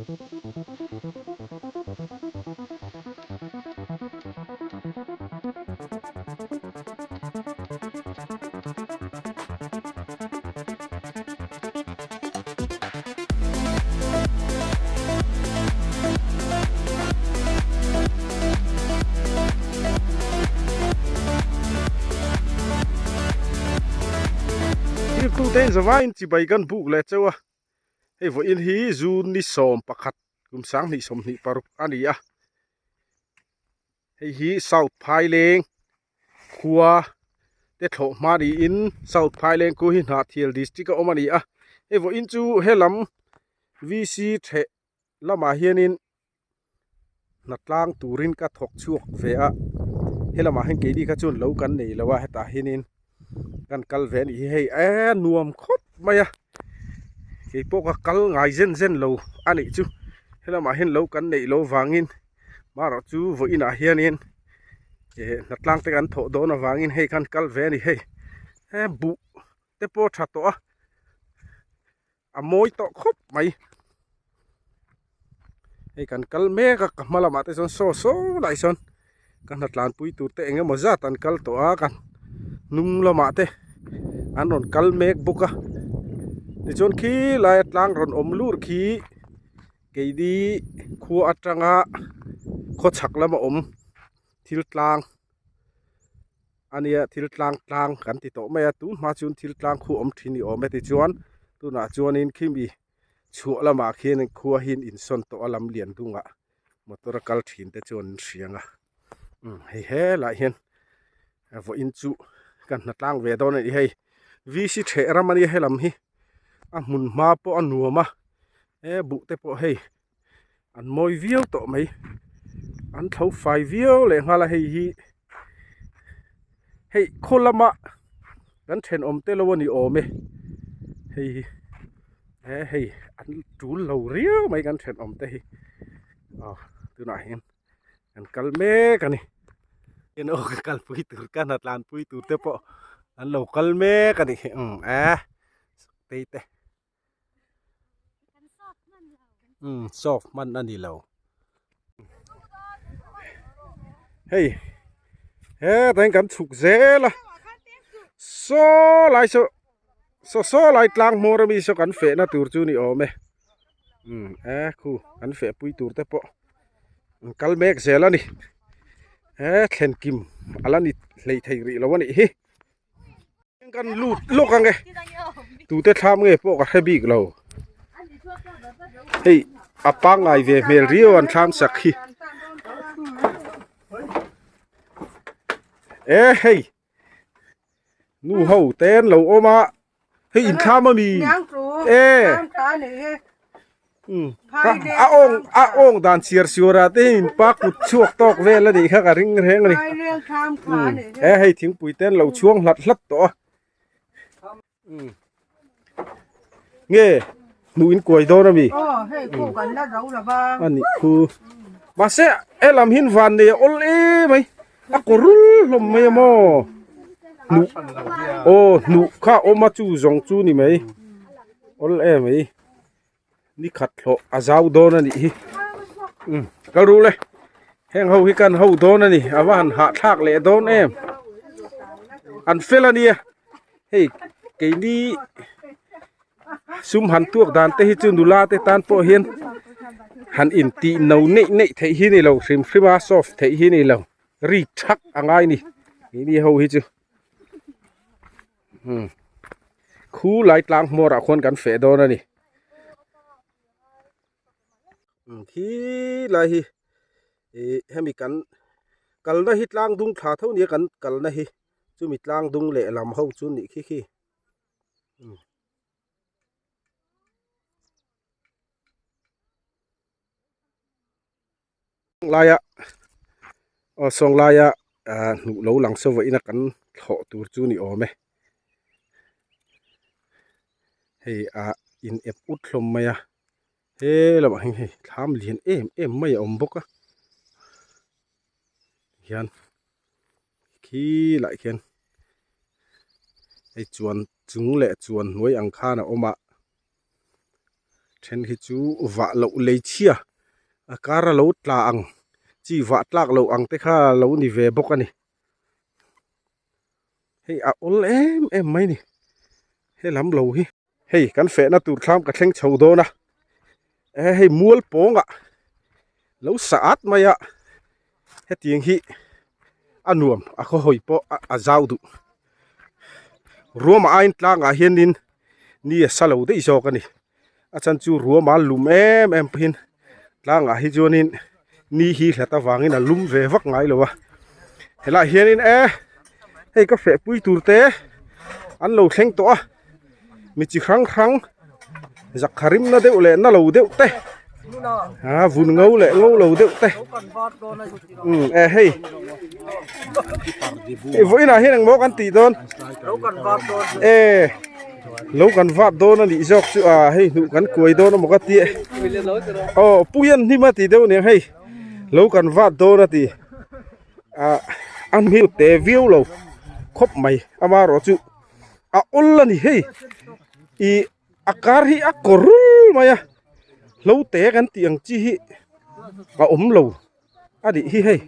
Thirtute in zavaiin chibai kan buk leh cheu a, hei vawiin hi June ni 11 kum 2026 a ni a, hei hi South Phaileng khua te thlawh hma niin South Phaileng khu hi Hnahthial district a awm a ni a, hei vawiin chu helam VC theh lamah hianin hnatlang turin ka thawk chhuak ve a, helamah hian keini kha chuan lo kan nei lo a hetah hianin kan kal ve a nih hi hei eee nuam khawp mai a keipawh ka kal ngai zen zen lo a nih chu helamah hian lo kan neih loh vangin marawh chu vawiinah hianin eh hnatlang te kan thawh dawn avangin hei khan kal ve a ni hei he buh te pawh a tha tawh a. A mawi tawh khawp mai. Hei kan kal mek a ka hma lamah te chuan saw saw lai sawn ka hna tlanpui tur te eng emaw zat an kal tawh a ka hnung lamah te an rawn kal mek bawk a tichuan khi laia tlang rawn awm lur khi keini khua atanga khawchhak lama awm thil tlang. A nia thil tlang tlang kan ti tawh mai a tun hma chuan thil tlang khu awm thin ni awm e tichuan tunah chuanin khimi chhuah lamah khian khua hi an insawn tawh a lam lian dungah motor a kal thin te chuan an hriang a umm hei helaiah hian vawiin chu ka hna tlang ve dawn a ni hei VC theh ram a nia helam hi a hmun hma pawh a nuam a he buh te pawh hei. An mawi viau tawh mai an tho fai viau leh nghal a hei hi hei khaw lama kan thenawm te lo a ni awm e hei hi he hei an tul lo riau mai kan thenawm te hi aw tunah hian kan kal mek a ni aw ka kalpui tur ka hna tlanpui tur te pawh an lo kal mek a ni umm e tei te. Umm soft hman a ni lo hei hetah hian kan chhuk zel a saw lai saw saw saw lai tlang hmawr ami saw kan fehna tur chu ni awm e umm e khu kan feh pui tur te pawh an kal mek zel a ni he thlen kim a la ni hleithei rih lo a nih hi. Kan lut lawk ang e tute thlam nge pawh ka hre bik lo hei a pangngai ve hmel riau an thlam sak hi e hei nu ho te an lo awm a hei in thlam ami e A awng a awng dan chhiar suar ah te hian pa kut chhuak tawk vel a nih kha ka ring reng a ni he hei thingpui te an lo chhuang hlat hlat tawh a nge hnuh in kuai dawn a mi a nih khu mahse helam hi van nei a awl em mai a kawr hlawm mai a maw hnuh aw hnuh kha a awm a chu zawng chu ni mai awl em mai. Ni khat hlawh a zau dawn a nih hi umm kal ruh le heng ho hi kan ho dawn a ni a va han hahthlak leh dawn em an fel a nia hei keini sum han tuak dan te hi chu nula te tan pawh hian han intih no neih neih theih hi ni lo hrim hrim a soft theih hi ni lo ri thak a ngai ni keini ho hi chu. Hmm. Khu lai tlang hmawr ah khuan kan feh dawn a ni. Hmm, khi lai hi eh hemi kan kalna hi tlang dung thla tho nia kan kalna hi chumi tlang dung leh lam ho chu nih khi khi. Hmm. Laia aw sawng laia ah hnuh lo lang saw vawiin a kan thlawh tur chu ni awm e hei ah in ep ut hlawm mai a he lamah hian hei thlam lian em em mai a awm bawk a hian khi lah khian hei chuan chung leh chuan hnuai ang khan a awm a. Then hi chu vah loh lei chhia a kar a lo tla ang chi vah tlak loh ang te kha a lo ni ve bawk a ni. Hei a awl em em mai ni he lam lo hi. Hei kan fehna tur thlam ka thleng chho dawn a e hei mual pawngah lo sa at mai a hetiang hi a nuam a khaw hawi pawh a zau duh ruama ain tlangah hianin ni a sa lo daih zawk a ni a chan chu ruama lum em em pawhin tlangah hi chuanin ni hi hlat avangin a lum ve vak ngai lo a helaiah hianin e hei ka feh pui tur te an lo thleng tawh a. Mi chi hrang hrang zakha rimna deuh leh na lo deuh te a vun ngo leh ngo lo deuh te umm e hei hei vawiinah hian engmaw kan tih dawn e lo kan vat dawn a nih zawk chu a hei hnuh kan kuai dawn emaw ka tia aw puian hnim a ti deuh aniang hei lo kan vat dawn a ti ah a hmel te viau lo khawp mai amaherawh chu. A awl a ni hei ih a kar hi a kawr rul mai a hlo te kan tih ang chi hi a awm lo a nih hi hei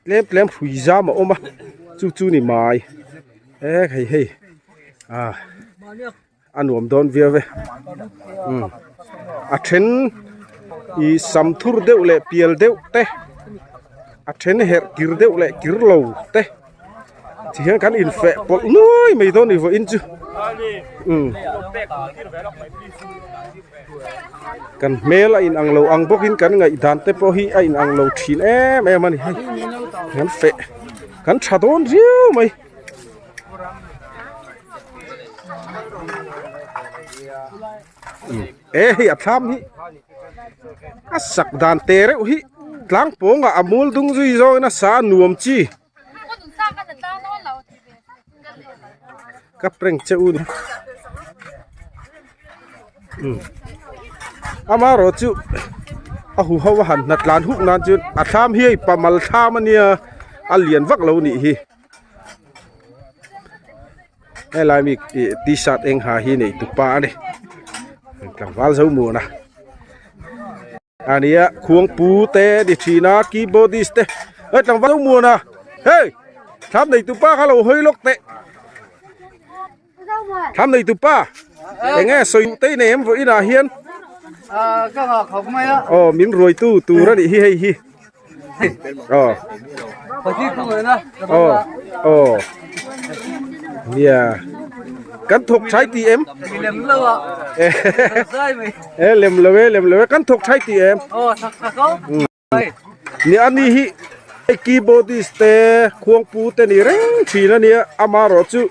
tlem tlem hrui zam a awm a chu chu ni mai e hei hei ah a nuam dawn viau e umm a then ih sam thur deuh leh pial deuh te a then herh kir deuh leh kir lo te. Ti hian kan infeh pawlh nuai mai dawn a ni vawiin chu umm kan hmel a inang lo ang bawkin kan ngaihdan te pawh hi a inang lo thin em em a ni hei kan feh kan tha dawn riau mai. E hei a thlam hi a sak dan te reuh hi tlang pawngah a mul dung zui zawngin a sa nuam chi. Ka prank che u ni umm amaherawh chu a hu ho a han hna tlan huk nan chuan a thlam hi hei pamal thlam ania a lian vak lo nih hi helai mi ih t-shirt eng ha hi nei tupa a ni tlangval zo muan a. Ania khuangpu te ni thin a keyboardist te hei tlangval zo muan a hei thlam nei tupa kha lo hawi lawk teh thlam nei tupa eng nge sawi duh te i nei em vawiin ah hian aw min ruai tu tur a nih hi hei hi aw aw aw nia kan thawk thai tih em e lem lo e lem lo e kan thawk thai tih em nia ani hi keyboardist te khuangpu te ni reng thin ania amaherawh chu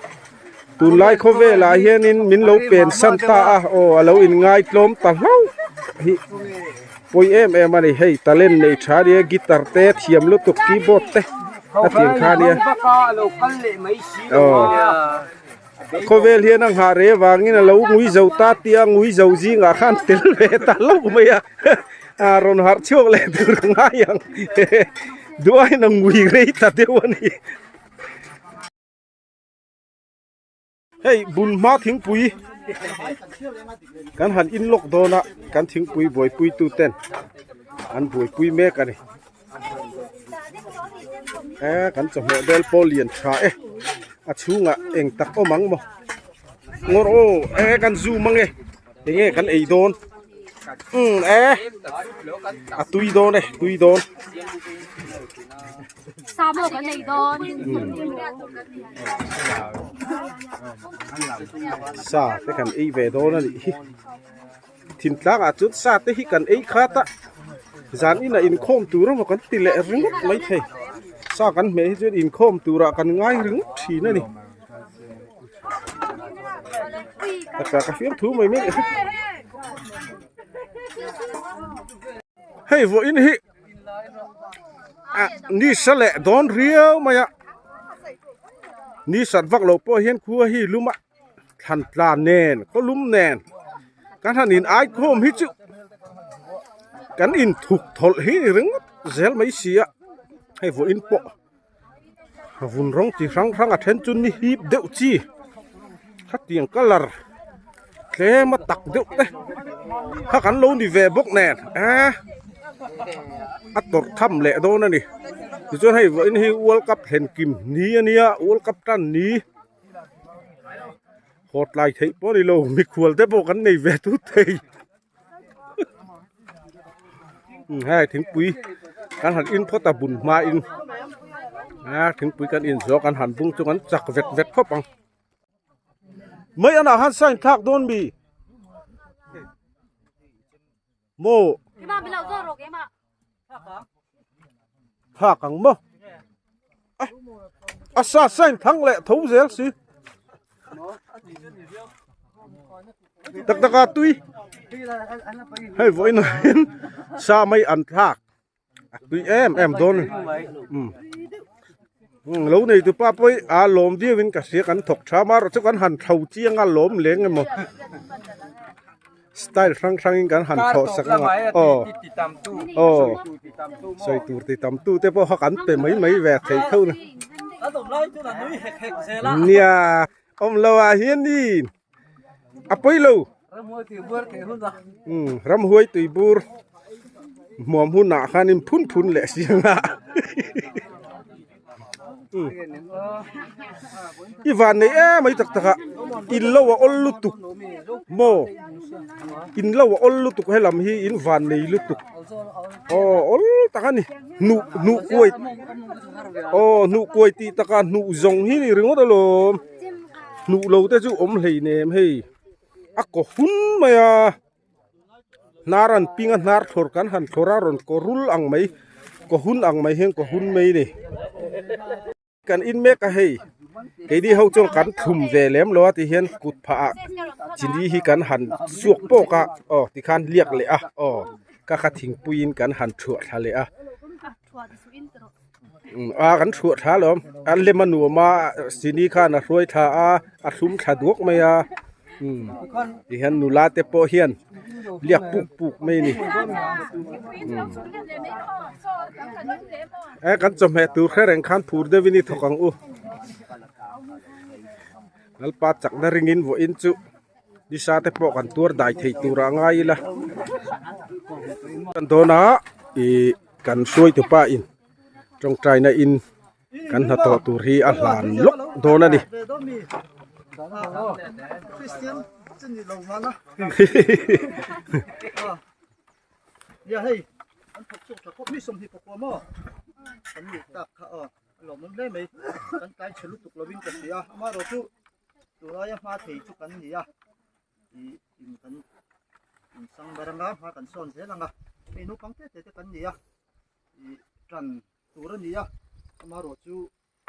tunlai khawvelah hianin min lo pen san ta a aw a lo inngai tlawm ta hlauh hi pawi em em a ni hei talent nei tha ania guitar te thiam lutuk keyboard te a tiang kha ania aw khawvel hian a nghah reh avangin a lo ngui zo ta tia ngui zo zingah khan tel ve ta hlauh mai a a rawn harh chhuak leh tur a ngai ang duaiin a ngui rei ta deuh a ni. Hei bun hma thingpui kan han in lawk dawn a kan thingpui buaipui tu ten an buaipui mek a ni e kan chawhmeh bel pawh lian tha e a chhungah eng tak awm ang maw ngawr aw e kan zoom ang e enge kan ei dawn umm e a tui dawn e tui dawn. Sa te kan ei ve dawn a nih hi thingtlang ah chuan sa te hi kan ei khat a zan inah inkhawm tur emaw kan ti leh ringawt mai thei sa kan hmeh hi chuan inkhawm turah kan ngai ringawt thin a ni taka ka fiamthu mai mai hei vawiin hi. Ah ni sa leh dawn riau mai a ni sat vak loh pawh hian khua hi lum a thlan tlan nen khaw lum nen kan han in ai khawm hi chu kan in thuk thawlh hi ni ringawt zel mai si a hei vawiin pawh vun rawng chi hrang hrang a then chu ni hip deuh chi khatiang colour tlem a tak deuh te. Kha kan lo ni ve bawk nen eh a tawrh tham leh dawn a ni. Tichuan hei vawiin hi world cup thlen kim ni a nia world cup tan ni hawt lai theih pawh a ni lo mikhual te pawh kan nei ve tut thei. Hei thingpui kan han in phawt a bun hma in a thingpui kan in zawh kan han bung chu kan chak vet vet khawp ang. Mai anah khan sign thlak dawn mi? Maw? Thlak ang maw? A sa sign thang leh tho zel si. Tak tak a tui. Hei vawiin ah hian sa mai an thlak. A tui em em dawn a ni lo nei tu pa pawh hi a lawm viau in ka hria kan thawk tha amaherawh chu kan han thlo chiang a lawm leng emaw style hrang hrang in kan han thlawh sak ang a aw aw sawi tur ti tam tu te pawh kha kan pe mai mai ve thei tho na nia awm lo ah hian in A pawi lo. Umm ramhuai tui bur hmuam hunah khanin phun phun leh si anga. Umm i van nei em mai tak tak a in lo a awl lutuk maw in lo a awl lutuk helam hi in van nei lutuk aw awl tak a ni hnuh hnuh kuai aw hnuh kuai tih takah hnuh zawng hi ni ringawt alawm. Hnuh lo te chu awm hlei nem hei a kaw hun mai a hnar an ping a hnar thlawr kan han thlawr a rawn kaw rul ang mai kaw hun ang mai hian kaw hun mai a ni kan in mek a hei keini ho chuan kan thlum ve lem lo a ti hian kut phah ah chini hi kan han suak pawk a aw tikhan liak leh a aw ka kha thingpui in kan han thuah thla leh a. A kan thuah thla alawm a lem a nuam a sini khan a hruai thla a a thlum thla duak mai a umm tihian nula te pawh hian liak puk puk mai a ni umm e kan chawhmeh tur hre reng khan phur deuhin i thawk ang u lalpa chakna ringin vawiin chu nisa te pawh kan tuar dai thei tur ah ngai ila kan dawn a ih. Kan hruaitu pa in tawngtaina in kan hnathawh tur hi a hlan lawk dawn a ni. In kan in sang ber anga hma kan sawn zel anga hei naupang te te te kan ni a ih tan tur a ni a amaherawh chu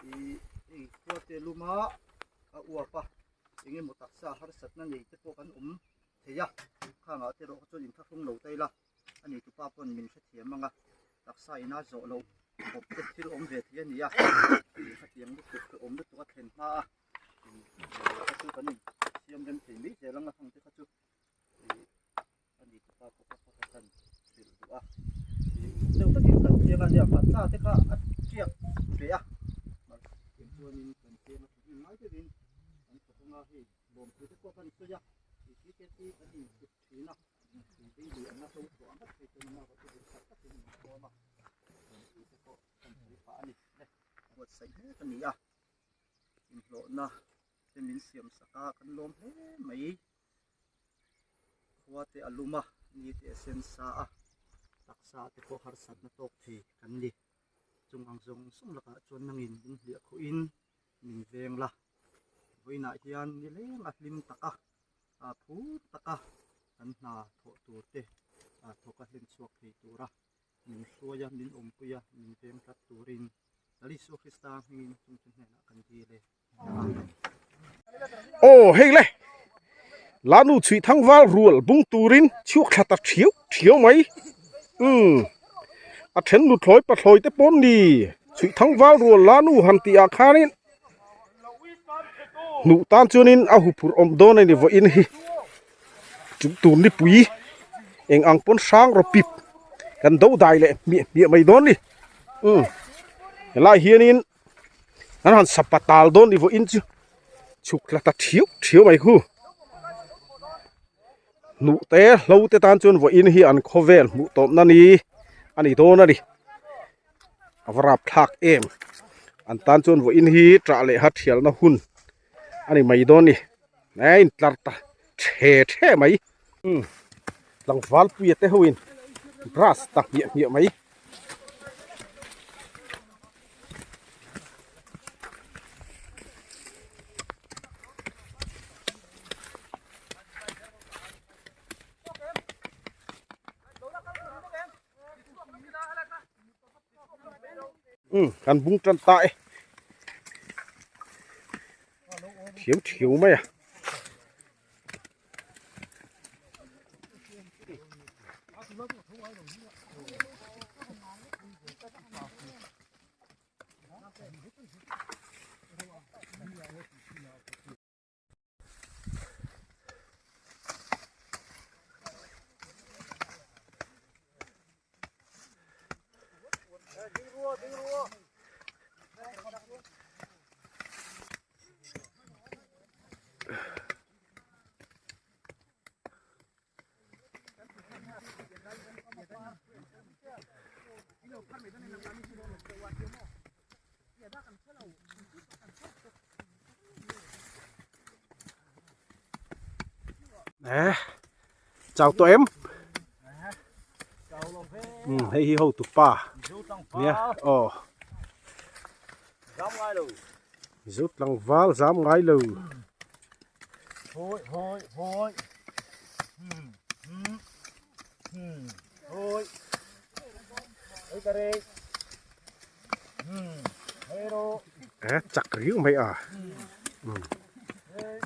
ih hei khua te luma a uap a eng emaw taksa harsatna nei te pawh kan awm thei a khangah te erawh chuan inthlahrung lo ta ila a ni tupa pawn min hrethiam anga taksa ina zawh loh bawp te thil awm ve thei a ni a khatiang lutuk te awm lutuk a thlen hma a. kha chu kan in siam rem thei mai zel ang a hang te kha chu ih a ni pa pawh kha kha kan hrilh duh a ih deuh takin kan chiang a nia hmarcha te kha a tiak ve a chuanin kan chiang a thahnem ngai deuhin kan thawk anga hei lawmthu te pawh kan sawi a ih ticket hi kan inchhut thin a ih hei anga hlo chhuah ang phei chuan amah erawh chu duhsak takin min sawm a lawmthu te pawh kan sawi pah a ni le buatsaih mek a ni a. inhlawhna te min siam sak a kan lawm hle mai khua te a lum a ni te a sen sa a taksa te pawh harsatna tawk thei kan ni chung ang zawng zawng lakah chuan nangin min hliah khawh in min veng la vawiinah hian nileng a hlim tak a ah phur tak a kan hna thawh tur te ah thawk a hlen chhuak thei tur a min hruai a min awmpui a min veng tlat turin. Lal Isua Krista hmingin chung chu hnenah kan dil e. Amen. Aw hei le Lanu chhui thangval rual bung turin chhuak thla ta thiau thiau mai umm a then nuthlawi pathlawi te pawn ni chhui thangval rual Lanu han tih ah khanin hnuh tan chuanin a huphurh awm dawn a ni vawiin hi chu tur nipui eng ang pawn hrang rawh pip kan do dai leh hmiah hmiah mai dawn ni umm helai hianin an han sapa tal dawn ni vawiin chu chhuk tla ta thiau thiau mai khu. Hnuh te hlo te tan chuan vawiin hi an khawvel hmuh tawpna ni a ni dawn a ni. A va rap thlak em an tan chuan vawiin hi tah leh ha thialna hun a ni mai dawn a ni. A intlar ta the the mai. Umm tlangval puia te ho in brush ta hmiah hmiah mai. Umm kan bung tan ta e thiam thiau mai a. Eh, chào tụi em. Ừ, hei hi ho tu pa. Nia, oh. Mizo tlangval zam ngai lo. Hoi hoi hoi. Hmm hmm hmm hoi. Hei ka re. Hmm hei ro. Eh chak riu mai a. Hmm.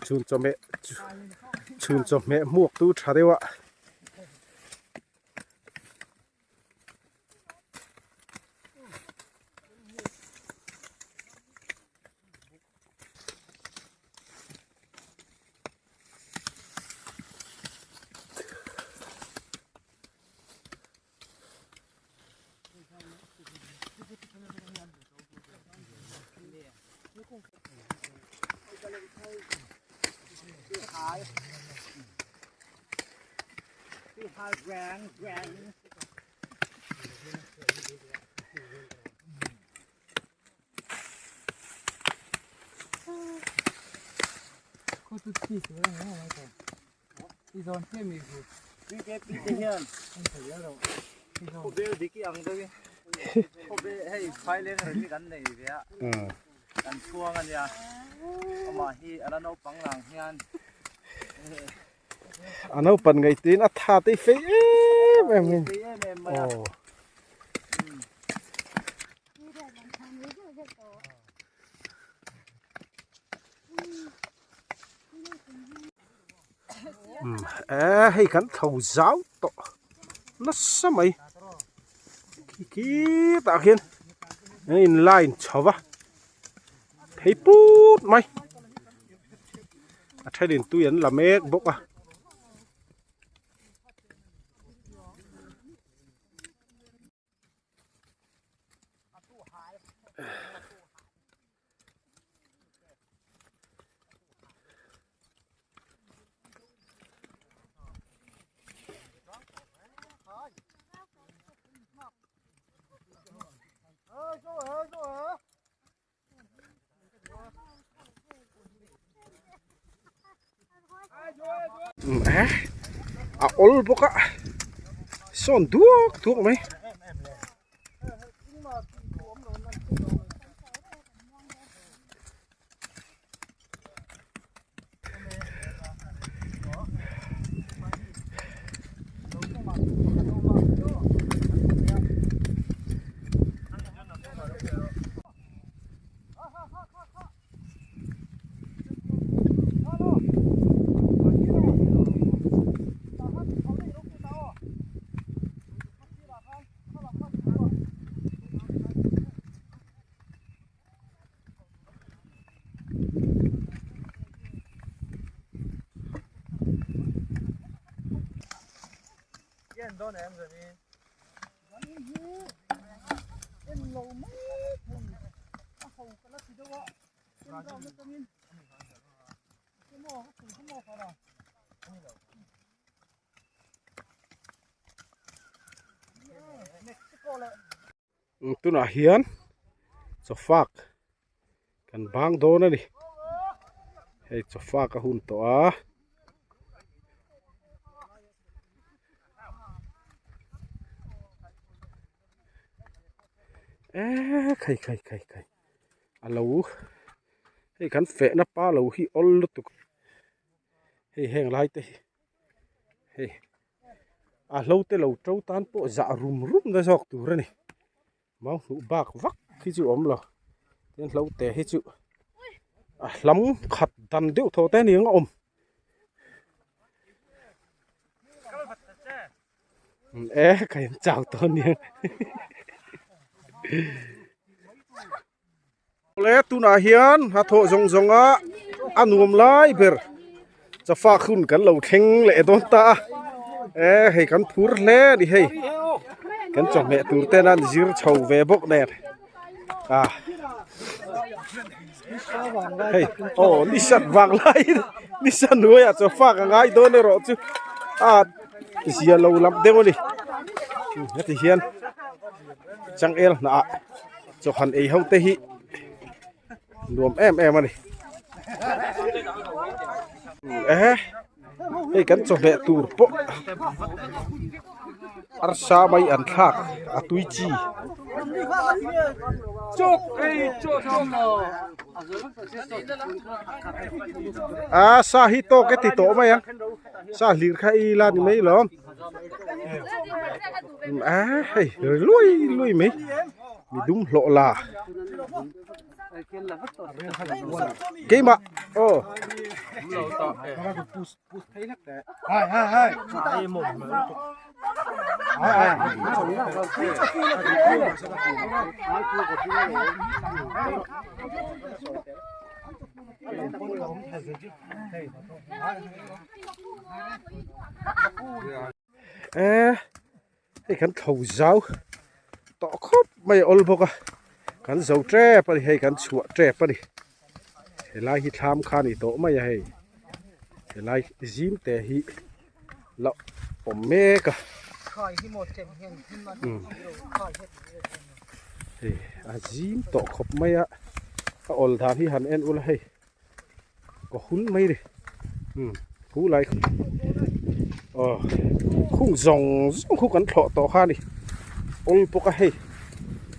Chhun chawhmeh chhun chawhmeh hmuak tu tha deuh a. A naupan ngaihtuahin a tha te fei em em in aw. Eh hei kan tho zau tawh nasa mai khi khi tah khian an in line chho va phei put mai a thenin tui an la mek bawk a. A awl bawk a sawn duak duak mai. Tunah hian chawfak kan bang dawn a ni hei chawfak a hun tawh a. Eee khai khai khai khai a lo hei kan fehna pa lo hi awl lutuk hei heng lai te hi hei a hlo te lo to tan pawh zah rum rum na zawk tur a ni mau hnuh bak vak hi chu a awm lo tin hlo te hi chu a hlam khat dan deuh thaw te a ni ang a awm. E ka in chau tawh aniang le tunah hian hnathawh zawng zawng a a nuam lai ber chawfak hun kan lo thleng leh dawn ta a e hei kan phur hle a ni hei kan chawhmeh tur ten an zir chho ve bawk nen a hei aw ni sat vang laiin ni sa hnuaiah chawfak a ngai dawn erawh chu a zia lo lam deuh a ni heti hian changel hnah ah. Chawhhan ei ho te hi nuam em em a ni. Ehe hei kan chawhmeh tur pawh arsa mai an thlak a tui chi. A sa hi tawk e ti tawh mai ang sa hlir kha ei ila ni mai lawm. A hei ri lui lui mai mi dum hlawh la keimah aw e hei kan thlo zau tawh khawp mai a awl bawk a kan zo tep a ni hei kan chhuah tep a ni helai hi thlam kha a ni tawh mai a hei helai zim te hi la awm mek a hei a zim tawh khawp mai a a awl dan hi han en ula hei. Ka hun mai ni umm khu lai aw khung zawng zawng khu kan thlawh tawh kha a ni awl bawk a hei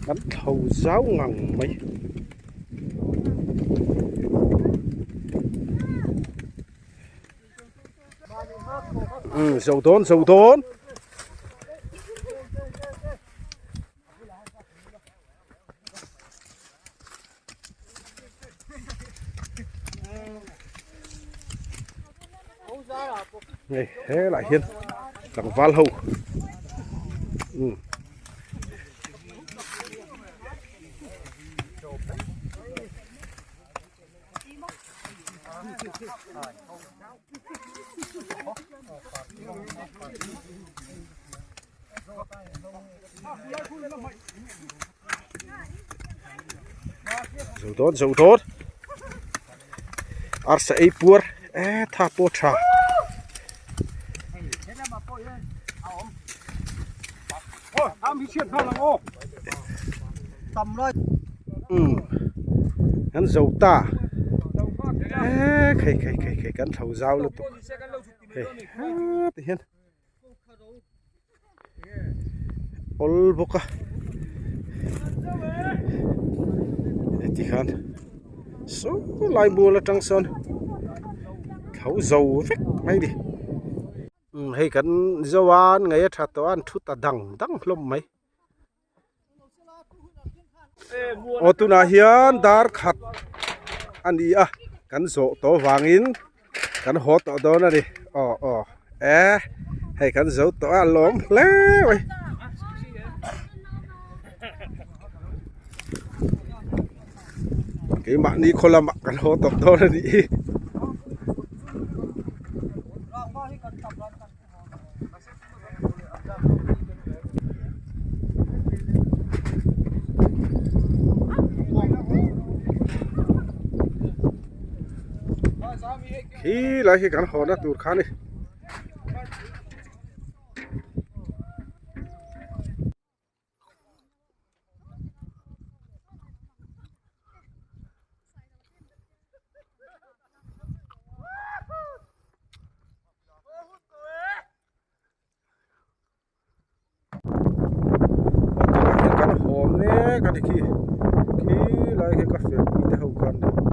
kan thlo zau ngang mai. Umm zo dawn zo dawn. Hei helai hian tlangval ho umm Zo dawn zo dawn arsa ei puar e tha pawh tha umm an zo ta e khei khei khei khei kan thlo zau lutuk hei ha ti hian. Awl bawk a heti khan saw lai mual atang sawn thlo zo vek mai a ni hei kan zo a an ngaih a tha tawh a an thu ta dang dang hlawm mai. Aw tunah hian dar khat a ni a kan zawh tawh vangin kan haw tawh dawn a ni aw aw e hei kan zo tawh a lawm hle mai. Keimahni khaw lamah kan haw tawh dawn a nih hi. Khi lai khi kan haw na tur kha a ni. mek a ni khi khi lai khi ka fel pui te ho khan ni.